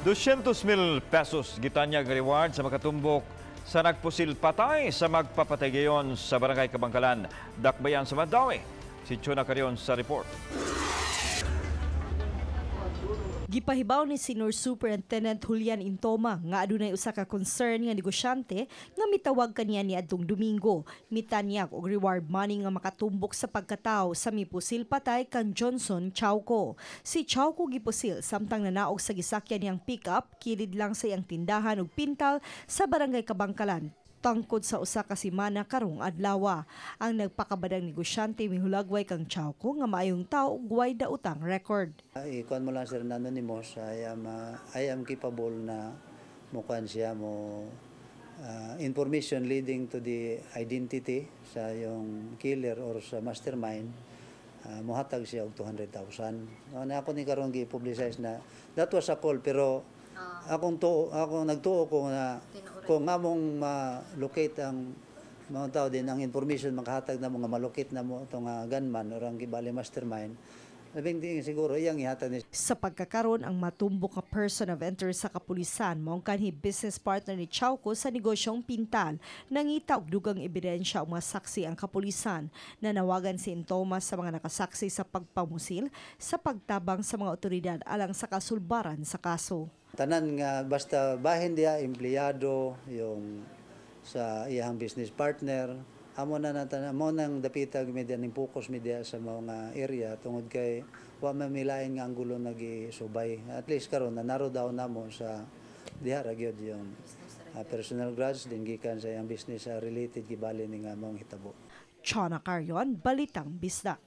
200 mil pesos gitanyag reward sa makatumbok sa nagpusil patay sa magpapatay gayon sa Barangay Kabangkalan, Dakbayan sa Mandaue. Si Chona Carion sa report. Gipahibaw ni Senior Superintendent Julian Intoma nga adunay usa ka concern nga negosyante nga mitawag kaniya niadtong Domingo. Mitanyag og reward money nga makatumbok sa pagkatawo sa mipusil patay kang Johnson Chauco. Si Chauco gipusil samtang nanaog sa gisakyan niyang pickup kilid lang sa iyang tindahan og pintal sa Barangay Kabangkalan tangkod sa usa ka semana karong adlawa. Ang nagpakabadang negosyante mihulagway kang Chauco nga maayong tao ug way daotang record. Ikuan mo lang, sir, na anonymous, I am capable na mukuan siya mo information leading to the identity sa yung killer or sa mastermind, muhatag siya og 200,000. No, na ako ni karon gi-publicize na that was a call, pero akong tuo, akong nagtuo ko na kung among ma-locate ang mga tao din ang information makahatag na mga malocate na mo itong gunman or ang gibali mastermind, labing di siguro iyang ihatag ni. Sa pagkakaron, ang matumbok nga person of interest sa kapulisan mao ang kanhi business partner ni Chauco sa negosyong pintal. Nangita og dugang ebidensya og mga saksi ang kapulisan. Nanawagan si Intoma sa mga nakasaksi sa pagpamusil sa pagtabang sa mga otoridad alang sa kasulbaran sa kaso. Tanan nga basta bahin diya empleyado, yung sa iyang business partner, amo na natan mo nang dapitag media ning focus media sa mga area tungod kay wa man milain nga ang gulo nagisubay. At least karon na narrow down namo sa diha ra gyud yung personal grudge din gikan sa iyang business related gibali ni nga maong hitabo. Chona Carion, Balitang Bisdak.